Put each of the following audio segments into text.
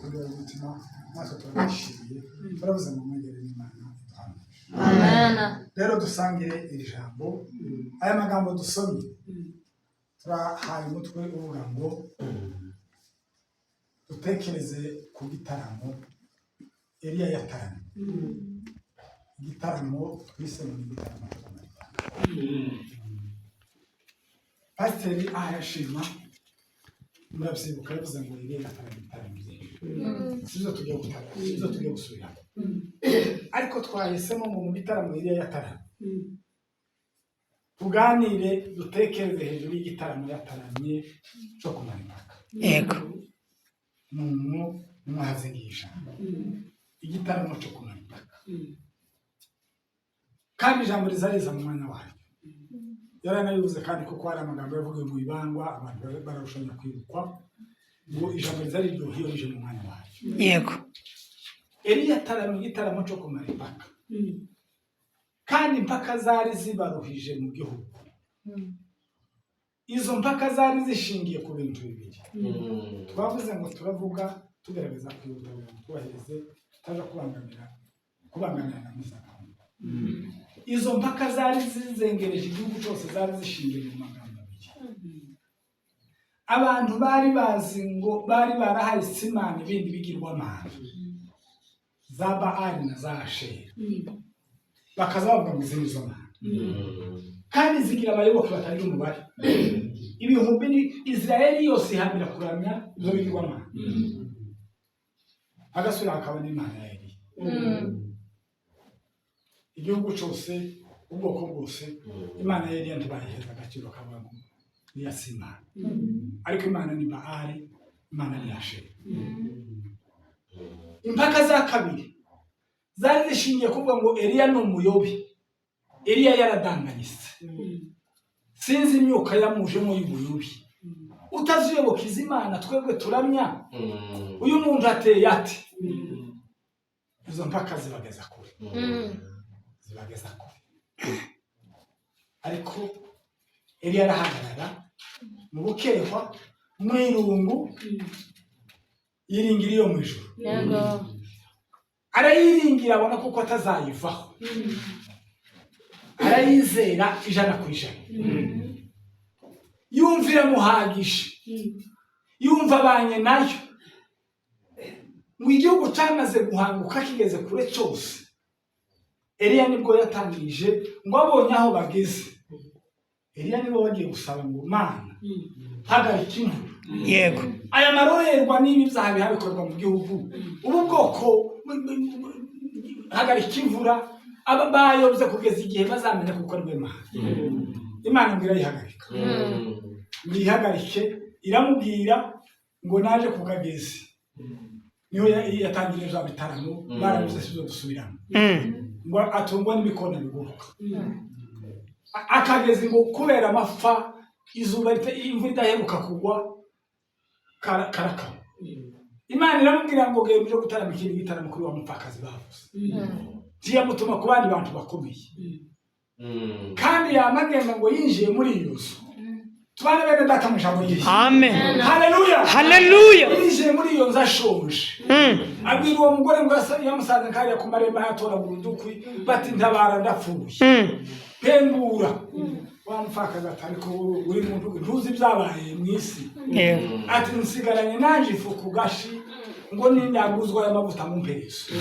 Kuryohera umutima, natwe turabishimiye, turavuze ngo mwegere n'Imana iduhane. Amen. Rero dusangire iri jambo, aya magambo dusomye. Turahaye umutwe uvuga ngo dutekereze ku gitaramo Eliya yataramye, igitaramo twise ngo ni igitaramo cyo kumara impaka. Pasiteri aha yashima, murabyibuka, yavuze ngo Eliya yataramye ibitaramo byinshi. Sibyo tugiye gutara, sibyo tugiye gusubiramo, ariko twahisemo ngo mu bitaramo Eliya yataramye tuganire, dutekereze hejuru y'igitaramo yataramye cyo kumara impaka. Umuntu mwazingisha igitaramo cyo kumara impaka, kandi ijambo riza riza mu mwanya waryo. Yaranabivuze kandi, kuko hari amagambo yavugiwe mu ibangwa, abantu bararushanya kwibukwa, ngo ijambo riza riryoha iyo rije mu mwanya waryo. Eliya ataramye igitaramo cyo kumara impaka, kandi impaka zari zibaruhije mu gihugu. Izo mpaka zari zishingiye ku bintu bibiri. Twavuze ngo turavuga tugerageza kwihuta kugira ngo twubahirize, tutaja kubangamirana muri za gahunda. Izo mpaka zari zizengereje igihugu cyose zari zishingiye mu magambo abiri. Abantu bari bazi ngo bari barahaye Imana ibindi bigirwamana za Baali na za Ashera, bakaza bavuga ngo izi ni zo mana, kandi zigira abayoboke batagira umubare, ibihumbi. Ni Israeli yose ihamira kuramya ibyo bigirwamana, hagasubira hakaba n'Imana ya Eliya. Igihugu cyose, ubwoko bwose, Imana ya Eliya ntibayiheza agaciro, kavuga ngo niya si Imana, ariko Imana ni Baali, Imana ni Ashera. Impaka za kabiri zari zishingiye kuvuga ngo Eliya ni umuyobi, Eliya yaradanganyitse, sinzi imyuka yamujemo y'ubuyobi, utaziyoboka izi mana twebwe turamya, uyu muntu ateye ate? Izo mpaka zibageza kure, zibageza kure. Ariko Eliya arahagarara mu bukehwa, mu irungu, yiringira iyo mu ijuru. Arayiringira, abona kuko atazayivaho, arayizera 100%, yumva iramuhagije, yumva abanye nayo. Ngo igihugu cyamaze guhanguka kigeze kure cyose, Eliya nibwo yatangije ngo abonye aho bageze, Eliya nibo bagiye gusaba ngo Mana, hagarika imvura. Aya marorerwa n'ibi byaha biha bikorwa mu gihugu, ubu bwoko, hagarika imvura, aba bayobye kugeza igihe bazamenya kuko ari we Mana. Imana ngo irayihagarika, ngo iyihagarike, iramubwira ngo naje ku kagezi. Niho yatangiriye bya bitaramo barabuze, si byo dusubiramo. Ngo atungwa n'ibikona biguruka. Akagezi ngo kubera amapfa, izuba imvura idaheruka kugwa, karakama. Imana iramubwira ngo genda uje gutarama ikindi gitaramo kuri wa mupfakazi bavuze. Ntiyamutuma ku bandi bantu bakomeye. Kandi yamagenda ngo yinjiye muri iyo nzu. Tubane bene data mu ijambo ry'Yesu. Amen. Haleluya. Haleluya. Yinjiye muri iyo nzu ashonje, abwira uwo mugore ngo yamusanze kariya ku marembo yatoragura udukwi, bati: "Ntabara, ndapfuye, pembura." Wa mupfakazi ati: "Ariko uri muntu, ntuzi ibyabaye mu isi?" Ati: "Nsigaranye naje ifu ku gashi, ngo nindaguzwa y'amavuta mu mperezo,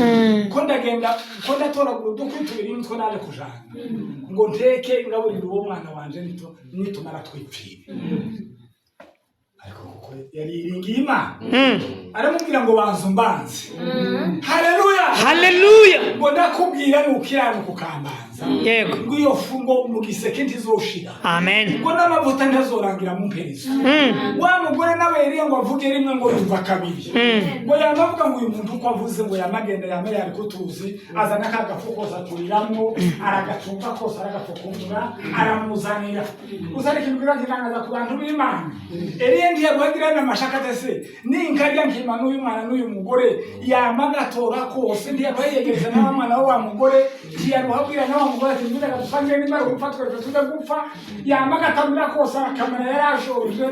ko ndagenda, ko ndatoragura udukwi tubiri nitwo naje kujana ngo nteke ngaburire uwo mwana wanje, nitumara twipfire." Ariko kuko yari yiringiye Imana, aramubwira ngo banza umbanze. Haleluya. Haleluya. Ngo ndakubwira nukiranuka ukambanza, ngo iyo fu ngo mu giseke ntizoshira, Amen. ngo n'amavuta ntazorangira mu mperezo. Wa mugore nawe yariye ngo avuge rimwe, ngo yumva kabiri, ngo yamavuga ngo uyu muntu uko avuze, ngo yamagenda yama yari kutuzi, azana ka gafu kose aturiramwo, aragacunga kose, aragapfukumura, aramuzanira. Uzana ikintu kiba kitangaza ku bantu b'Imana: Eliya ntiyaguhagira n'amashaka atese ninkarya nkima n'uyu mwana n'uyu mugore. Yama agatora kose, ntiyaruha yegereza na wa mwana wa mugore, ntiyaruha abwira na wa Mugore ati: "Mbega dusangire, nimara gupfa twereka tuze gupfa." Yama agatamira kose, arakamara, yari ashoje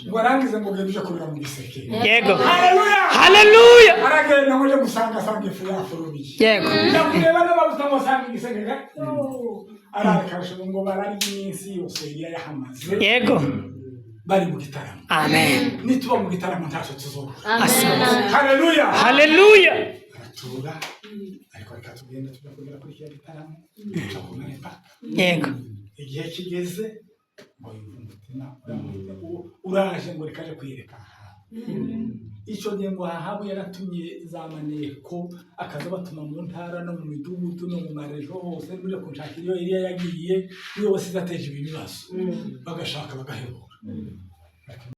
ngo arangize ngo genda uje kubira mu giseke. Haleluya. Haleluya. Aragenda ngo aje gusanga, asanga ifu yafurubiye. Ndakureba n'amavuta ngo asanga igiseke arareka ngo bararya iminsi yose Eliya yahamaze bari mu gitaramo. Amen. Nituba mu gitaramo ntacyo tuzobura. Asante. Haleluya. Haleluya. Aratura, ariko reka tugende tujya kugera kuri kiriya gitaramo, tuca kumara impaka. Igihe kigeze ngo yumve umutima uraje ngo reka aje kwiyereka Ahabu. Icyo gihe ngo Ahabu yaratumye za maneko, akaza batuma mu ntara no mu midugudu no mu marejo hose: "Muje kunshakira iyo Eliya yagiye, niyo wasize ateje ibi bibazo." Bagashaka bagahebura.